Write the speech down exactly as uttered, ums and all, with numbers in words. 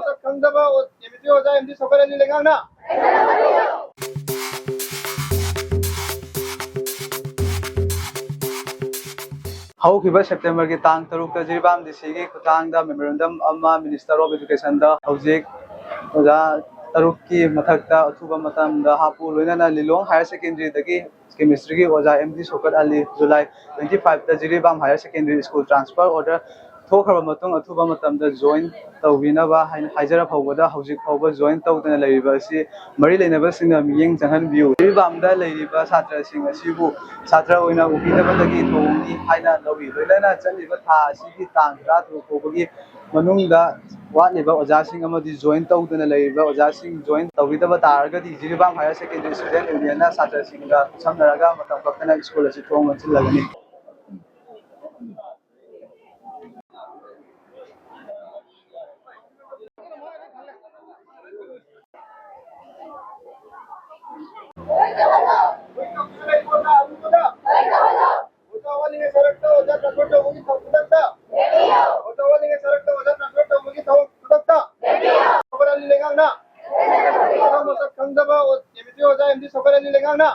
ꯃꯁꯛ ꯈꯪꯗꯕ M E T ꯑꯣꯖꯥ ꯑꯦꯝ ꯗꯤ ꯁꯣꯀꯠ ꯑꯂꯤ ꯂꯩꯉꯥꯛꯅ ꯍꯧꯈꯤꯕ ꯁꯦꯞꯇꯦꯝꯕꯔꯒꯤ ꯇꯥꯡ ꯇꯔꯨꯛꯇ ꯖꯤꯔꯤꯕꯥꯝ ꯗꯤ ꯁꯤꯒꯤ ꯈꯨꯠꯊꯥꯡꯗ memorandum ꯑꯃ Minister of Educationꯗ ꯍꯧꯖꯤꯛ ꯑꯣꯖꯥ ꯇꯔꯨꯛꯀꯤ ꯃꯊꯛꯇ ꯑꯊꯨꯕ ꯃꯇꯝꯗ ꯍꯥꯞꯄꯨ, ꯂꯣꯏꯅꯅ ꯂꯤꯂꯣꯡ Higher Secondaryꯗꯒꯤ chemistryꯒꯤ ꯑꯣꯖꯥ M D Shaukat Ali July twenty fiveꯇ ꯖꯤꯔꯤꯕꯥꯝ Higher Secondary School transfer order ꯊꯣꯛꯈ꯭ꯔꯕ ꯃꯇꯨꯡ ꯑꯊꯨꯕ ꯃꯇꯝꯗ join ꯇꯧꯕꯤꯅꯕ ꯍꯥꯏꯅ ꯍꯥꯏꯖꯔ ꯐꯥꯎꯕꯗ ꯍꯧꯖꯤꯛ ꯐꯥꯎꯕ join ꯇꯧꯗꯅ ꯂꯩꯔꯤꯕ ꯑꯁꯤ ꯃꯔꯤ ꯂꯩꯅꯕꯁꯤꯡꯅ ꯃꯤꯠꯌꯦꯡ ꯆꯪꯍꯟꯕꯤꯌꯨ꯫ ꯖꯤꯔꯤꯕꯥꯝꯗ ꯂꯩꯔꯤꯕ ꯁꯥꯇ꯭ꯔꯁꯤꯡ ꯑꯁꯤꯕꯨ ꯁꯥꯇ꯭ꯔ ꯑꯣꯏꯅ ꯎꯕꯤꯗꯕꯗꯒꯤ ꯊꯧꯑꯣꯡꯅꯤ ꯍꯥꯏꯅ ꯂꯧꯏ꯫ ꯂꯣꯏꯅꯅ ꯆꯠꯂꯤꯕ ꯊꯥ ꯑꯁꯤꯒꯤ ꯇꯥꯡ ꯇꯔꯥ ꯇꯔꯨꯛ ꯐꯥꯎꯕꯒꯤ ꯃꯅꯨꯡꯗ ꯋꯥꯠꯂꯤꯕ ꯑꯣꯖꯥꯁꯤꯡ ꯑꯃꯗꯤ join ꯇꯧꯗꯅ ꯂꯩꯔꯤꯕ ꯑꯣꯖꯥꯁꯤꯡ join ꯇꯧꯕꯤꯗꯕ ꯇꯥꯔꯒꯗꯤ ꯖꯤꯔꯤꯕꯥꯝ Higher Secondary Student Unionꯅ ꯁꯥꯇ꯭ꯔꯁꯤꯡꯒ ꯈꯨꯠꯁꯝꯅꯔꯒ ꯃꯇꯝ ꯀꯛꯇꯅ school ꯑꯁꯤ ꯊꯣꯡ ꯂꯣꯟꯁꯤꯜꯂꯒꯅꯤ꯫ ꯑꯣꯖꯥ ꯋꯥꯠꯂꯤꯉꯩ ꯁꯔꯛꯇ ꯑꯣꯖꯥ transfer ꯇꯧꯕꯒꯤ ꯊꯧ-, ꯈꯨꯗꯛꯇ꯫ ꯑꯣꯖꯥ ꯋꯥꯠꯂꯤꯉꯩ ꯁꯔꯛꯇ ꯑꯣꯖꯥ transfer ꯇꯧꯕꯒꯤ ꯊꯧ-, ꯈꯨꯗꯛꯇ꯫ ꯁꯣꯀꯠ ꯑꯂꯤ ꯂꯩꯉꯥꯛꯅ ꯃꯁꯛ ꯈꯪꯗꯕ ꯑꯦꯝ ꯏ ꯇꯤ ꯑꯣꯖꯥ ꯑꯦꯝ ꯗꯤ ꯁꯣꯀꯠ ꯑꯂꯤ ꯂꯩꯉꯥꯛꯅ